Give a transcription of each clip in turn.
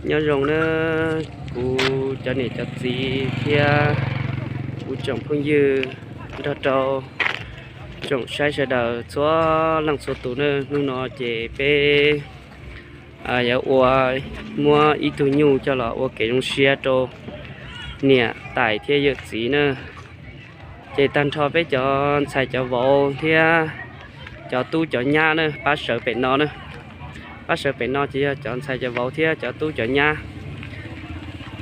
Nyob zoo na, kuv cov niam cov txiv thiab kuv tsoom phooj ywg nrog rau tsoom saib sawv daws txhua leej txhua tus na. Hnub no ces peb yuav ua, muab ib tug nyuj coj los ua kev zoo siab rau niam tais thiab yawm txiv na. Ces tag nrho peb cov ntxhais cov vauv thiab cov tub cov nyab na pab sawv pem no na. Pab sawv pem no ces yog cov ntxhais cov vauv thiab cov tub cov nyab.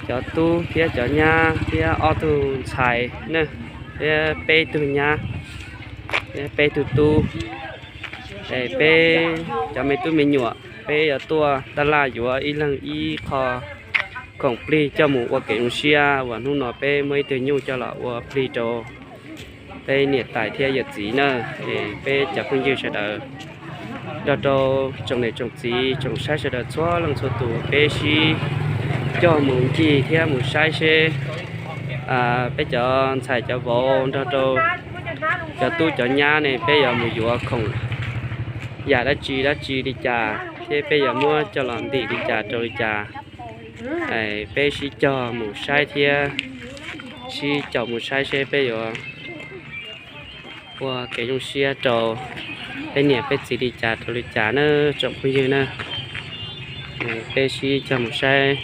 Cov tub thiab cov nyab thiab ob tug ntxhais na, thiab peb tug nyab, thiab peb tug tub. Es peb cov me tub me nyuam peb yuav tuaj tab laj yuav ib leeg ib qho khoom plig coj mus ua kev zoo siab uas hnub no peb muab ib tug nyuj coj los ua plig rau peb niam tais thiab yawm txiv na. Es peb cov phooj ywg sawv daws nrog rau tsoom niam tsoom txiv tsoom saib sawv daws txhua leej txhua tus peb sib cog mus ncig thiab mus saib seb peb cov ntxhais cov vauv nrog rau cov tub cov nyab ne peb yuav mus yuav khoom yam dab tsi dab tsi li cas thiab peb yuav muab coj los ntim li cas rau li cas. Peb sib cog mus saib thiab sib caum mus saib seb peb yuav ua kev zoo siab rau peb niam peb txiv li cas rau li cas na tsoom phooj ywg na. Peb sib cog mus saib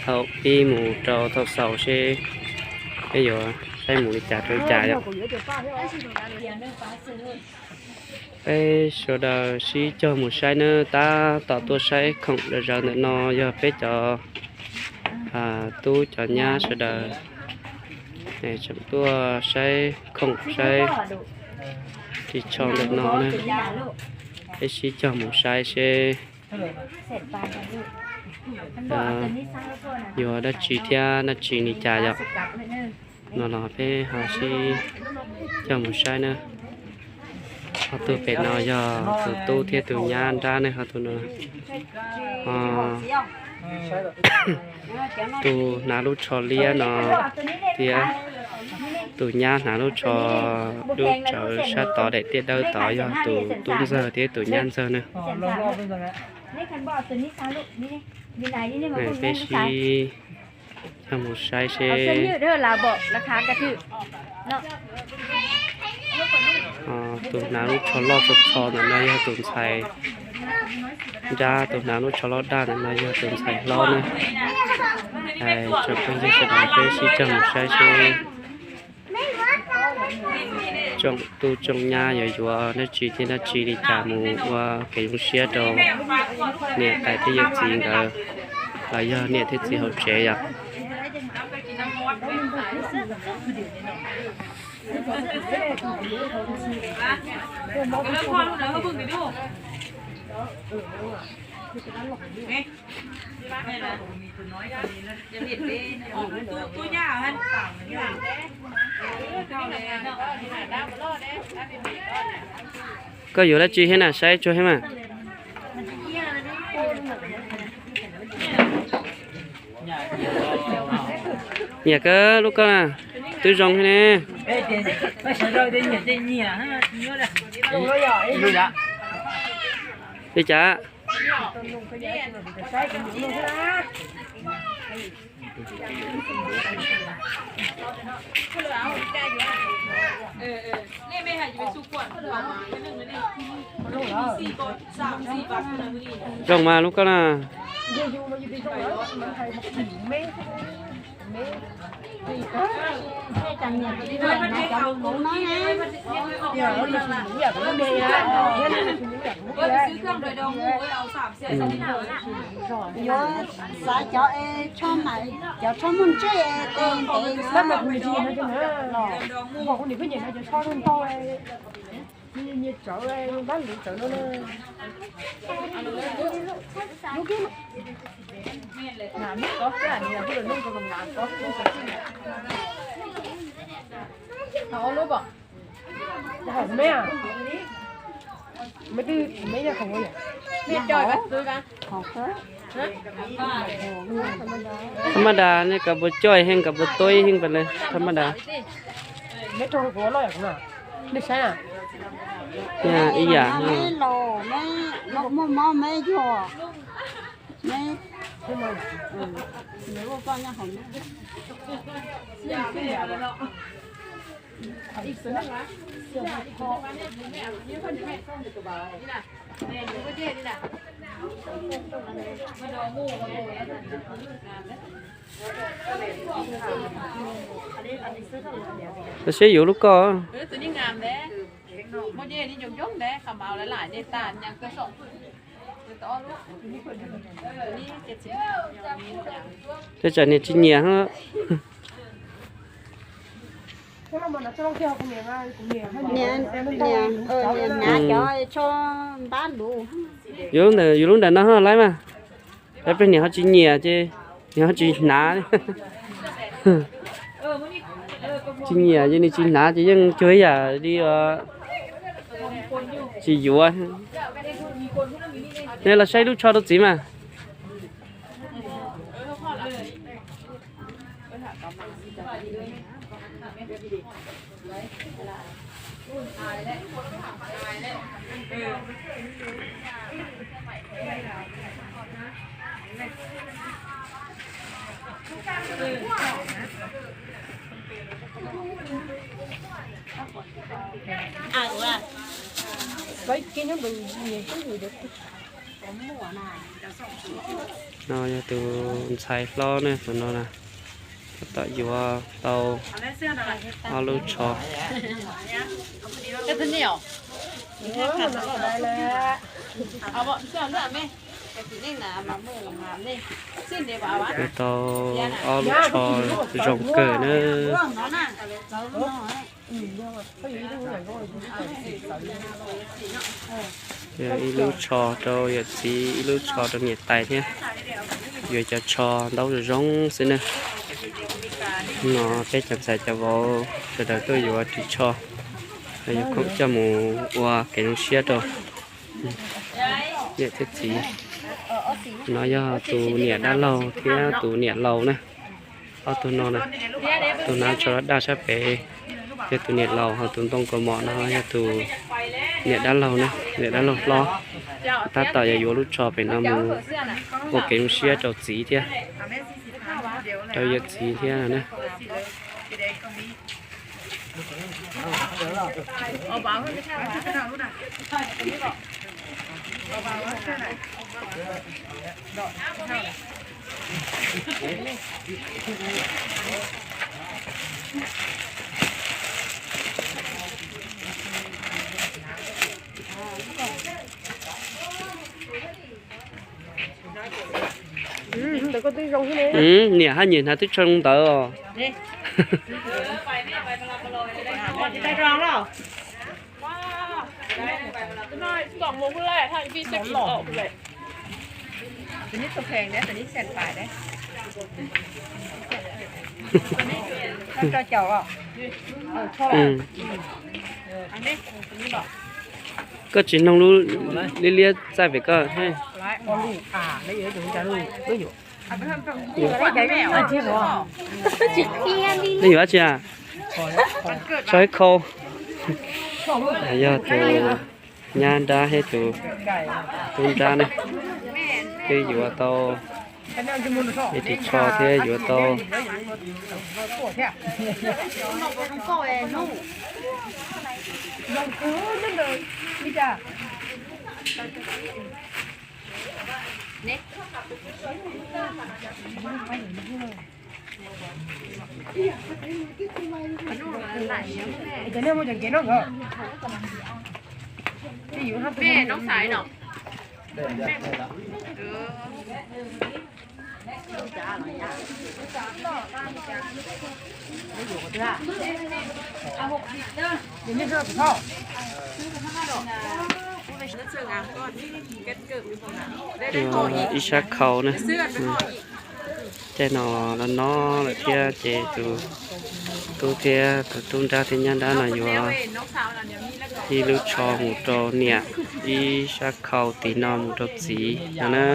thaum pib mus rau thaum xaus seb peb yuav saib mus li cas rau li cas yom. Peb sawv daws sib cog mus saib nawb, tab tom tuaj saib khoom zom zaws ntawm no yog peb cov tub cov nyab sawv daws tseem tuaj saib khoom saib ris tsho ntawm no na. Peb sib cog mus saib seb yuav dab tsi thiab dab tsi li cas yom. No los peb ho sib cog mus saib na. Ho tus pem no yog tus tub thiab tus nyab nrab ne, ho tus no, tus hnav lub tsho liab no thiab tus nyab hnav lub tsho, lub tsawv sab tod daim tiaj dawb tod yog tus tub ntxawg thiab tus nyab ntxawg na. Peb sib cog mus saib seb tus hnav lub tsho loj txho txho ntawm no yog tus ntxhais nrab, tus hnav lub tsho loj daj ntawm no yog tus ntxhais hlob na. Tsoom phooj ywg sawv daws peb sib cog mus saib seb tsoom tub tsoom nyab yuav yuav dab tsi thiab dab tsi li cas mus ua kev zoo siab rau niam tais thiab yawm txiv nkawd, los yog niam thiab txiv hauv tsev yom. Koj yuav dab tsi thiab na, saib tsuag thiab mas. Nyiam kawg lub koj na, twb zoo thiab ne. Li cas? Zoo mas lub koj na. Yuav xav cov es tsho, cov tsho muaj ntsej es tes ntev los. Tham ma das ne, koj puas coj heej, koj puas tuaj heej, pas le tham ma das. Ib yam. Los seb yuav lub koj. Tej tsam niam tsis nyiam. Niam, niam, niam hnav cov tsho ntab lus. Yuav ntawm, yuav lub nram no laib mas. Peb peb niam ho tsis nyiam ces niam ho tsis hnav. Tsis nyiam ces nws tsis hnav ces yeej cuag ib yam li tsis yuav. Nej los saib lub tsho rau txiv mas. No yog tus ntxhais hlob ne, tus no na, tab tom yuav tau ob lub tsho. Yuav tau ob lub tsho zoo kawg na. Ib lub tsho rau yawm txiv, ib lub tsho rau niam tais thiab. Yuav cov tsho ntaub zoo zoo xwb na. No peb cov ntxhais cov vauv sawv daws tuaj yuav ris tsho, yuav khoom coj mus ua kev zoo siab rau niam thiab txiv. No yog tus niam dab laug thiab tus niam laus na. Ob tug no na, tus hnav tsho daj sab pem yog tus niam laus, ho tus ntoo kaus mom no yog tus niam dab laug na, niam dab laug hlob. Tab tom yuav yuav lub tsho pem no mus ua kev zoo siab rau txiv thiab, rau yawm txiv thiab na. Niam haj nyiam hnav twb tsho ntawd os. Koj tsis noog lub liab liab txaij pem koj. Nej yuav dab tsi a? Tsho ib khau. Yog tus nyab nrab thiab tus tub nrab ne, twb yuav tau ib ris tsho thiab yuav tau Ib sab khau na. Caij no los no lawm thiab ces tus tub thiab tus tub nrab thiab nyab nrab no yuav ib lub tsho mus rau niam, ib sab khau tim no mus rau txiv no na.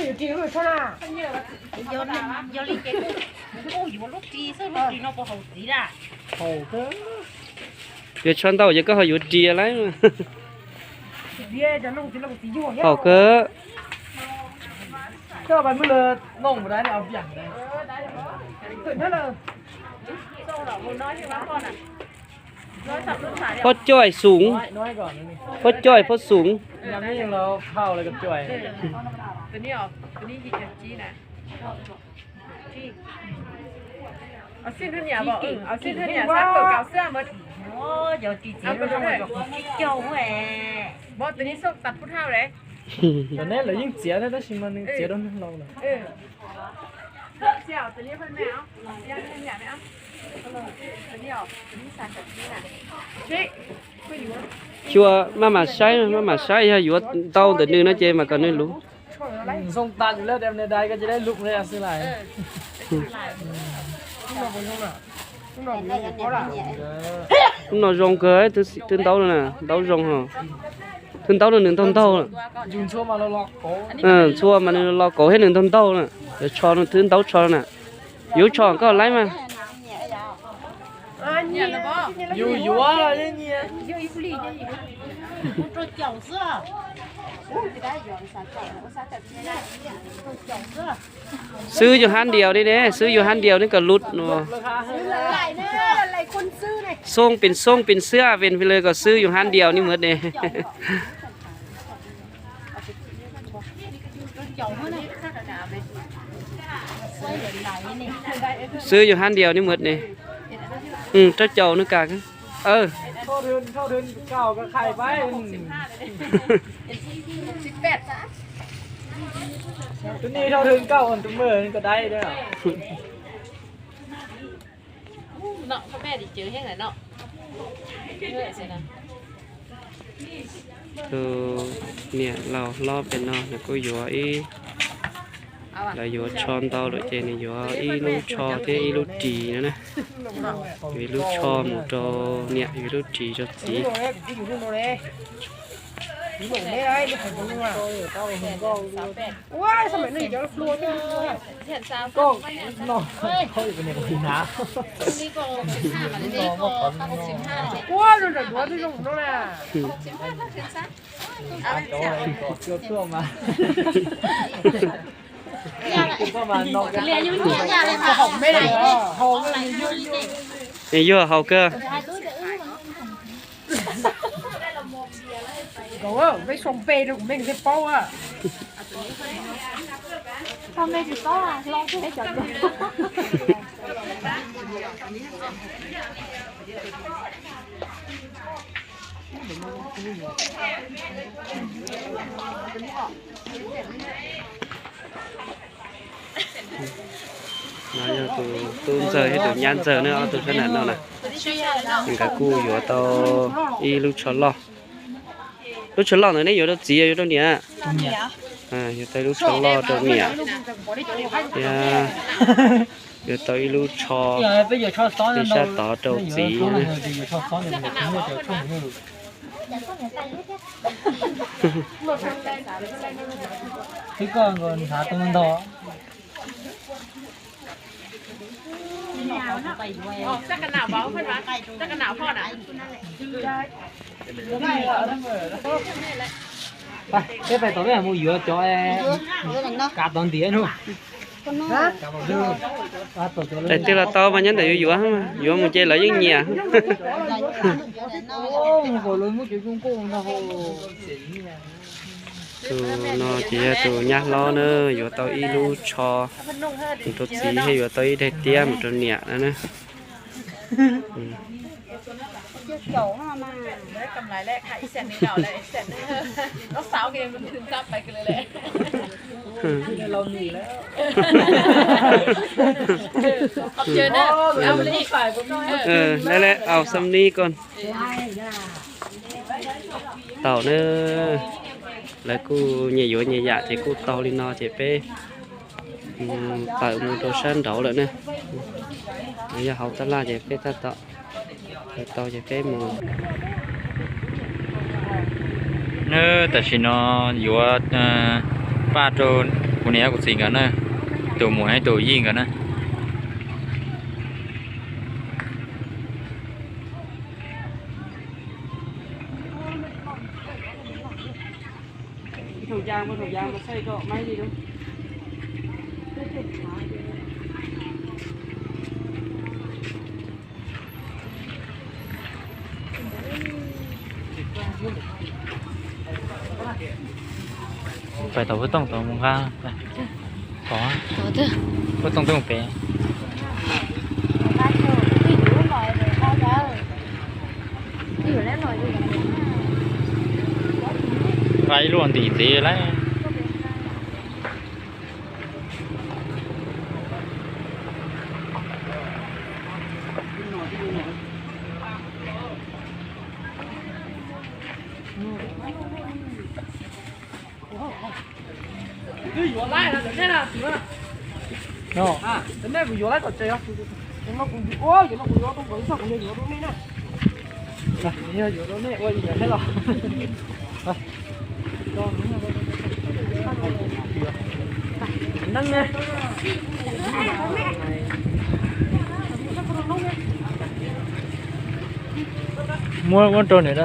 Yuav ris lub no tso na. Yog, yog li ces kuj, kuj yuav lub ris xwb, lub ris no puas haum txiv na? Haum kawg. Yog tsho ntau ces koj ho yuav ris lawm. Haum kawg. Phab coj xoom, phab coj phab xoom. Cov neb lawv yeej txiav thiab tab sis mas nws txiav rau neeg laus lawm. Xyuas maj mam saib, maj mam saib, yog yuav ntau ntawm nws no ces mas kom nws luv. Lub no zoo kawg, twb ntaub no na, ntaub zoo ho. Twb ntaub no nws ntaug ntaug. Ntxhua mas nws los kauv thiab nws ntaug ntaug na. Yog tsho no twb ntaub tsho na. Yuav tsho koj laib mas. Yus yuav los yeej nyiam. Xwb yus hab ntiaus ni ne, xwb yus hab ntiaus ni kom lub no. Xoob pes xoob pes xwb pes pes li kom xwb yus hab ntiaus ni mawm ne. Xwb yus hab ntiaus ni mawm ne. Rau caum nws kam. Tus niam laus hlob pem no nws kuj yuav ib, lawv yuav tsho ntau lawm ces nws yuav ib lub tsho thiab ib lub ris no na. Yuav ib lub tsho mus rau niam, yuav ib lub ris rau txiv. Nws yuag haus kawg. No yog tus tub ntxawg thiab tus nyab ntxawg na, ob tug sab nram no na. Nkawd kuj yuav tau ib lub tsho loj. Lub tsho loj ntawd neb yuav rau txiv yuav rau niam? Yuav tau ib lub tsho loj rau niam, thiab yuav tau ib lub tsho pem sab tod rau txiv. Peb pais tom peb mus yuav cov kav tom ntiav no. Daim twg los tau mas nyob ntawm yuav yuav, yuav mus ces lawv yeej nyiam. Tus no ces yog tus nyab hlob na, yuav tau ib lub tsho mus rau txiv thiab yuav tau ib daim tiab mus rau niam no na. Lawv le aus xam ni ko. Tau na, lawv kuj nyias yuav nyias yam ces kuj tau li no ces peb tawm mus rau sab nraud lawm na. Yog hauv tab laj ces peb tab tom tau ces peb mus. Na, tam sim no yuav paj rau Kuv niam kuv txiv nkawd na, tus muam ib tus yij nkawd na. Pais tom huab tooj tod mus nqa. Tod, huab tooj twb mus pem. Nqa ib lub ntim ntxiv lawm. Muab, muab rau nws da.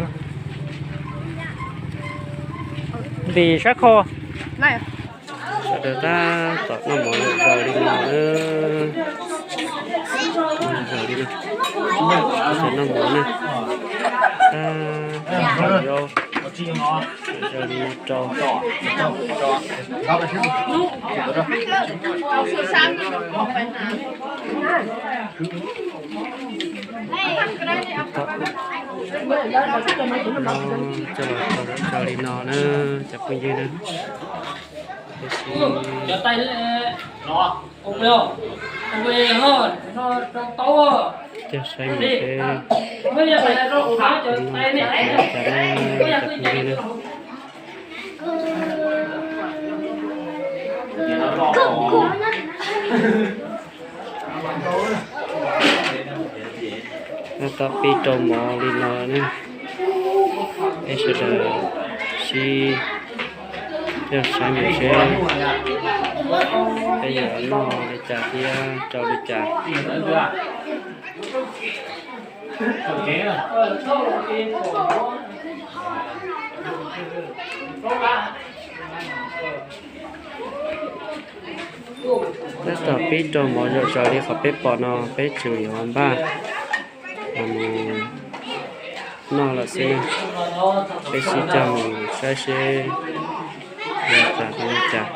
Ntim sab kho. Sawv daws tab tom noj mov zom zaws li no na. Zom zaws li no. Tab tom noj mov na. Tab tom zaub. Zom zaws li no rau. Coj los rau li no na cov phooj ywg na. Tab sis coj saib mus seb noj cas na cov phooj ywg na. Tab tom pib rau mov li no ne, peb sawv daws sib coj saib mus seb peb yuav noj li cas thiab rau li cas. Tab tom pib rau mov zom zaws li qhov peb pom no, peb tseem yuav npaj mus noj lawm xwb. Peb sib coj mus saib seb li cas rau li cas.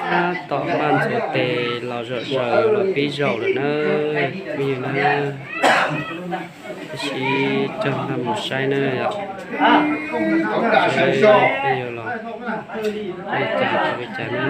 Tab tom npaj ntxuav tes los zom zaws los pib zaum lawm na, phooj ywg na. Peb sib cog npaj mus saib na yom. Saib peb yuav los li cas tau li cas na.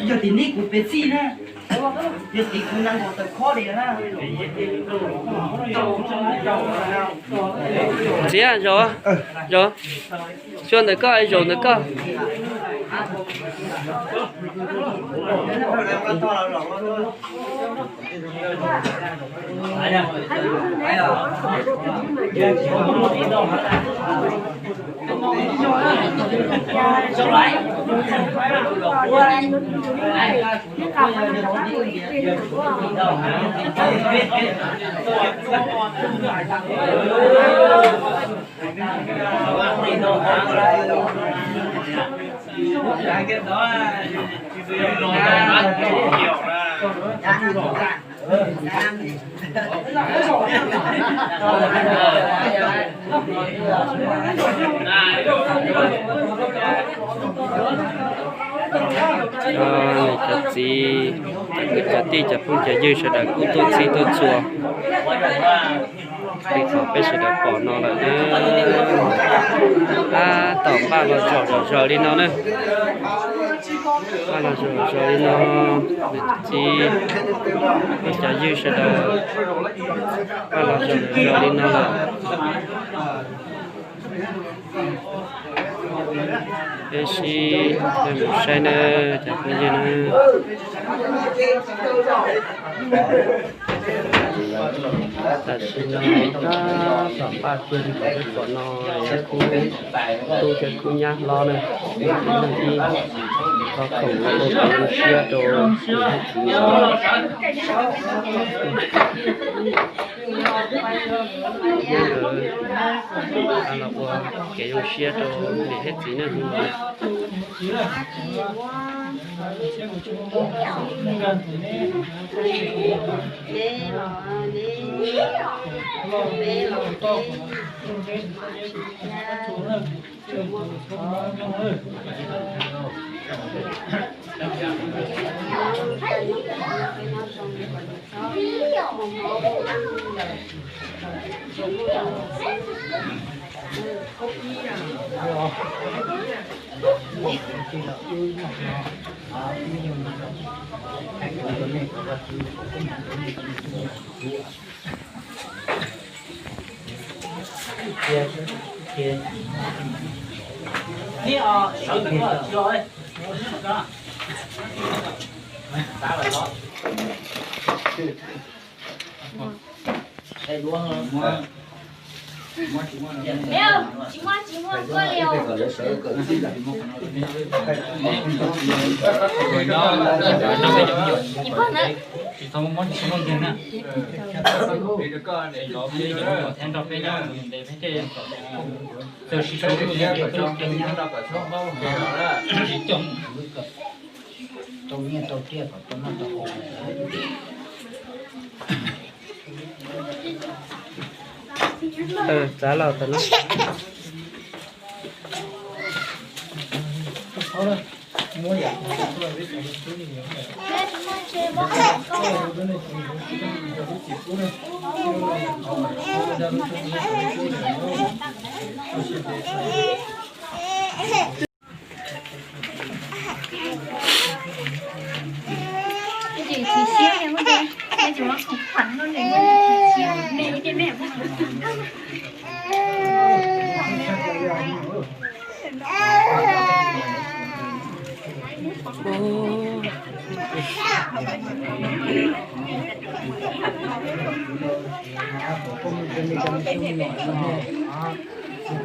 Yog tim nej kuv pes txij na, yog tim kuv nees nkaum tawm khob li na. Ntxiv, zaum, zaum, xyuas ntawm koj, zaum ntawm koj. Cov txiv, cov kwv cov tij, cov phooj cov ywg sawv daws kuj tuaj txhij tuaj txhua li qhov peb sawv daws pom no lawm na. Tab tom npaj los zaum zom zaws li no na. Npaj los zaum zaws li no, cov txiv, phooj cov ywg sawv daws npaj los zaum zaws li no lawm. Peb sib mus saib na, cov phooj ywg na. Tam sim no tab tom npaj kiag li qhov peb pom no, cov tub cov kub nyab hlob na, ib leeg ib qho khoom los ua kev zoo siab rau niam thiab txiv. Hnub ntawd los ua kev zoo siab rau niam thiab txiv na hnub no. Txav los tam no.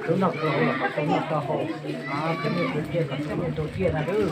Khwv noj khwv haus los kom tau noj tau haus, khwv nyiaj khwv txiaj kom tau nyiaj tau txiaj na lub.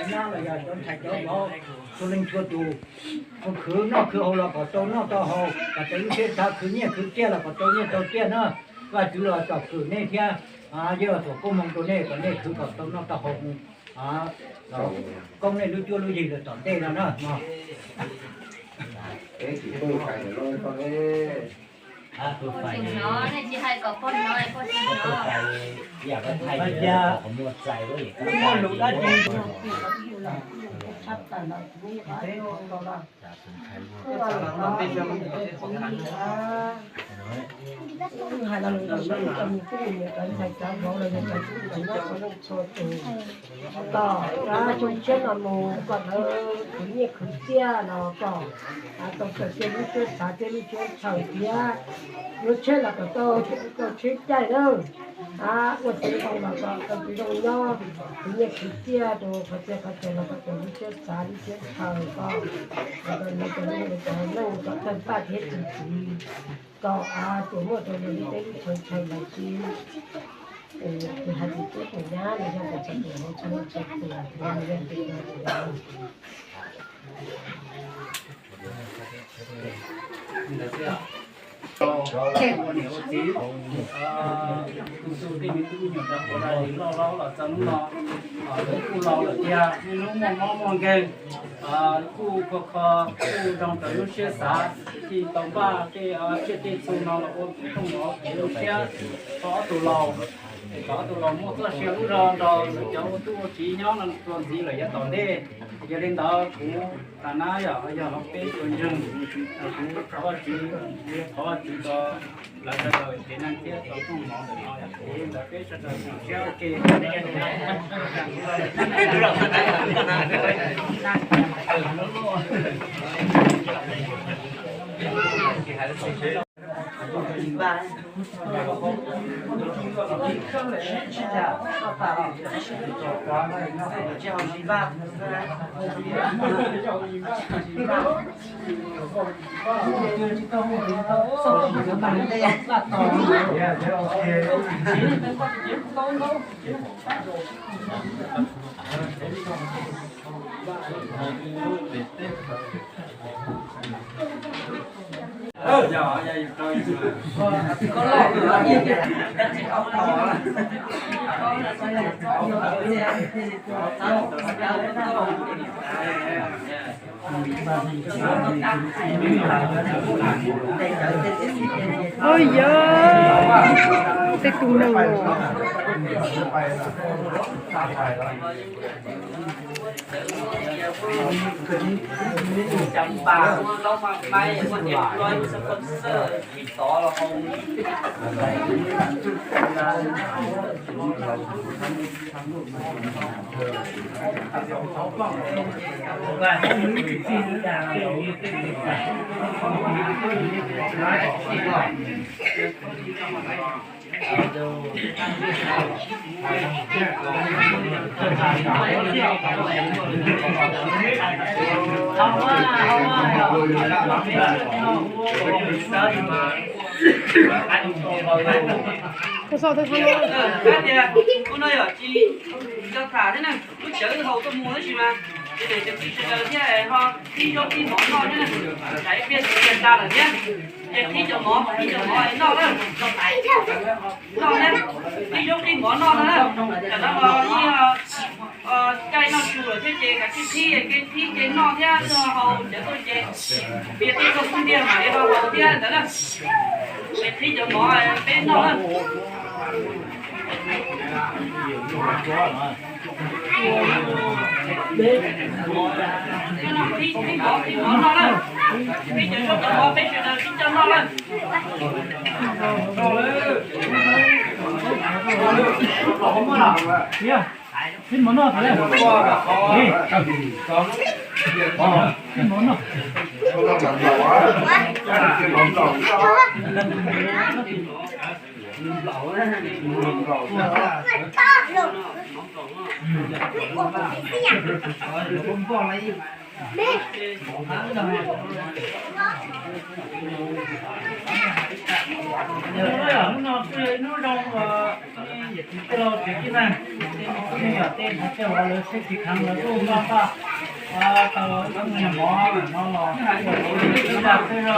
Cov nyab los yog cov ntxhais cov vauv, txhua leej txhua tus, khwv noj khwv haus los kom tau noj tau haus, kom tau lub siab xav, khwv nyiaj khwv txiaj los kom tau nyiaj tau txiaj na. Vaj tswv los tsom kwm nej thiab, yeej los tuam koob hmoov rau nej kom nej khwv kom tau noj tau haus mus, koob nej lub cuab lub yig los tom ntej no na. Hais los lus ntawm no rau cov niam tub niam ntxawm ntxhais cov vauv los yog cov tub cov nyab txhua leej txhua tus, kom tsum tshiab no mus kom lawv khwv nyiaj khwv txiaj los kom tau kawm kiag lub siab xav thiab lub siab ntshaw thiab, lub tsheb los kom tau tsheb caij na. Ua txiv zoo los kom tau txiv zoo nyob, khwv nyiaj khwv txiaj rau qhov txhia qhov chaw los kom tau lub siab xav lub siab ntshaw kom lawv cov neeg cov neeg kom tawg paj thiab txi txiv, kom tsuas muaj rau lawv lub teb lub chaw ntshaw lawv xwb. Tus hais tus tub tus nyab los yog tus txhua tus hauv txhua leej txhua tus, yog tus Ua niam ua txiv, tus tub tij me tub me nyuam rau qhov loj hlob los txog hnub no, lawv kuj laus lawm tiag, niaj hnub muaj mob muaj nkeeg, kuj kho kho, kuj zoo rau lub siab xav, thiaj tau npaj tej tsiaj tej txhu no los ua pub rooj mov kev zoo siab rau ob tug laus, es kom ob tug laus muaj txoj sia lub zog nrog lawv cov ua tub ua txiv nyob no tuaj ntxiv lawm yav tom ntej. Yog li ntawd kuv Tag nab yog, yog peb tus ntseeg, kuv thov Vajtswv, thov Vajtswv rau lawv sawv daws kev neej thiab tau rooj mov ntawm no, yog li ntawd peb sawv daws tseem siab ua ke. Oj yog tej tus neeg no. Ua txog twb txog no. Hais tias ua no yom, tsis tau tham thiab na, lub sij hawm wb haus tuaj mus tab sis mas ces niam cov txiv sawv daws thiaj ho qhib zaub qhib mov noj thiab na. Tsam ib pliag txiv tag lawm thiab, ces qhib cov mov, qhib cov mov noj na. Noj thiab, qhib zaub qhib mov noj na. Tam no los yeej caij noj su lawm thiab ces kav tsij qhib, kev qhib kev noj thiab haus cov tuaj ces, peb tej txoj xub ntiag mam li ho haus thiab ntawd na. Ces qhib cov mov peb noj na. Qhib mov, qhib mov noj na. Peb cov zaub cov mov peb sawv daws sib coj noj na. Qhib mov noj tau. Qhib mov noj. Hnub no kuj yog ib hnub zoo uas yawm txiv tej laus tsev tib neeg, tej me tub me nyuam tej hmov tej hauv lawv sib txiv kheev lawv kuj npaj npaj tau ib tug me nyuam mov no los ua peb zaj peb zog